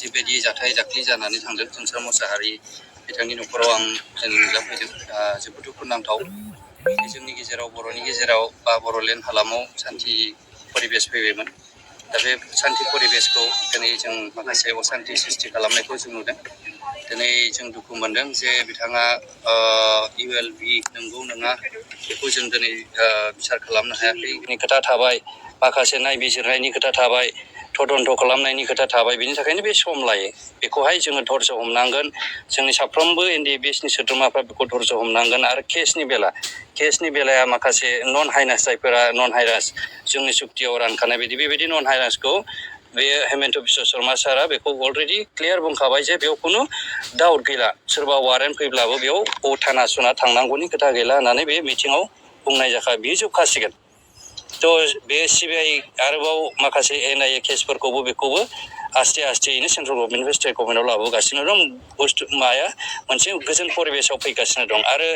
जिबायदि जाथाय जाख्लि जानानै थांदों जोंसार मोसाहारि बिथांनि न'खराव आं दिनै नुजाफैदों जोबोद दुखुनांथाव जोंनि गेजेराव बर'नि गेजेराव बा बर'लेण्ड हालामाव सान्थि परिबेस फैबायमोन दा बे सान्थि परिबेसखौ दिनै जों माखासे असान्थि सृष्टि खालामनायखौ जों नुदों दिनै जों दुखु मोनदों जे बिथाङा ULB नंगौ नङा बेखौ जों दिनै बिसार खालामनो हायाखै खोथा थाबाय माखासे नायबिजिरनायनि खोथा थाबाय तदन्त खालामनायनि खोथा थाबाय बिनि थाखायनो बे सम लायो बेखौहाय जोङो धर्ज हमनांगोन जोंनि साफ्रोमबो NDA-बेसनि सोद्रोमाफ्रा बेखौ धर्ज हमनांगोन आरो केसनि बेलाया माखासे नन हाइनास जायफोरा नन हाइनास जोंनि सुक्तियाव रानखानाय बायदि बेबायदि नन हाइनासखौ बे हेमन्त बिश्व शर्मा सारा बेखौ अलरेडि क्लियार बुंखाबाय जे बेयाव खुनु डाउट गैला सोरबा वारेन्ट फैब्लाबो बेयाव थाना सुना थांनांगौनि खोथा गैला होननानै बे मिटिङाव बुंनाय जाखा बियो जोबखासिगोन थ' बे CBI आरोबाव माखासे NIA केसफोरखौबो बेखौबो आस्तेयैनो सेन्ट्रेल गभर्नमेन्ट स्टेट गभर्नमेन्टआव लाबोगासिनो दं मोनसे गोजोन परिबेसाव फैगासिनो दं आरो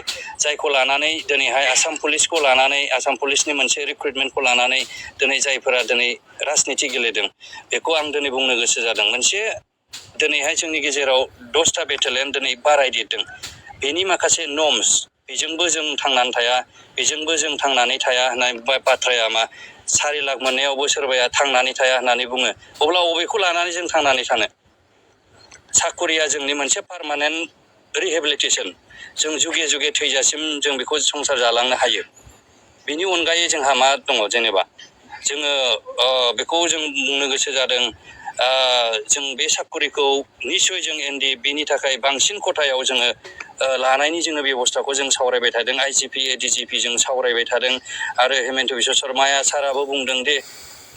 जायखौ लानानै दिनैहाय आसाम पुलिसखौ लानानै आसाम पुलिसनि मोनसे रिक्रुटमेन्टखौ लानानै दिनै जायफोरा दिनै राजनिति गेलेदों बेखौ आं दिनै बुंनो गोसो जादों मोनसे दिनैहाय जोंनि गेजेराव 10टा बेटेलियन दिनै बारायदेरदों बेनि माखासे नर्म्स बेजोंबो जों थांनानै थाया बेजोंबो जों थांनानै थाया होननाय बाथ्राया मा 4 लाख मोननायावबो सोरबाया थांनानै थाया होननानै बुङो अब्ला अबेखौ लानानै जों थांनानै थानो साखरिया जोंनि मोनसे पार्मानेन्ट रिहेबिलिटेसन जों जुगे जुगे थैजासिम जों बेखौ संसार जालांनो हायो बेनि अनगायै जोंहा मा दङ जेनेबा जोङो बेखौ जों बुंनो गोसो जादों जों बे साखरिखौ निश्चय जों NDA-बेनि थाखाय बांसिन खथायाव जोङो लानायनि जोङो बेबस्थाखौ जों सावरायबाय थादों IGP ADGP जों सावरायबाय थादों आरो हेमन्त बिश्व शर्माया साराबो बुंदों दे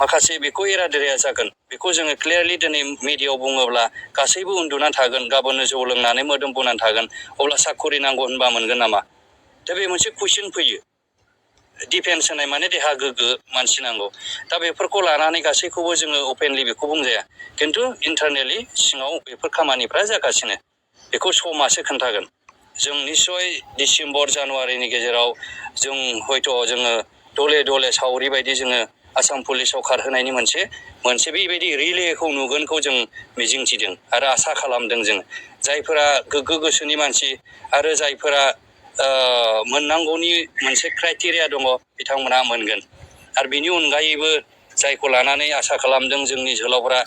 माखासे बेखौ एरादेराया जागोन बेखौ जोङो क्लियारलि दिनै मिडियायाव बुङोब्ला गासैबो उन्दुना थागोन गाबोननो जौ लोंनानै मोदोम बुनानै थागोन अब्ला साखरि नांगौ होनबा मोनगोन नामा दा बे मोनसे कुइसन फैयो डिफेन्स होनाय माने देहा गोग्गो मानसि नांगौ दा बेफोरखौ लानानै गासैखौबो जोङो अपेनलि बेखौ बुंजाया खिन्थु इन्टारनेलि सिङाव बेफोर खामानिफ्रा जागासिनो बेखौ समासो खोन्थागोन जों निश्चय डिसेम्बर जानुवारिनि गेजेराव जों हयथ' जोङो दले सावरि बायदि जोङो आसाम पुलिसाव खारहोनायनि मोनसे बेबायदि रिलेखौ नुगोनखौ जों मिजिंथिदों आरो आसा खालामदों जों जायफोरा गोग्गो गोसोनि मानसि आरो जायफोरा मोननांगौनि मोनसे क्राइटेरिया दङ बिथांमोना मोनगोन आरो बिनि अनगायैबो जायखौ लानानै आसा खालामदों जोंनि जोहोलावफोरा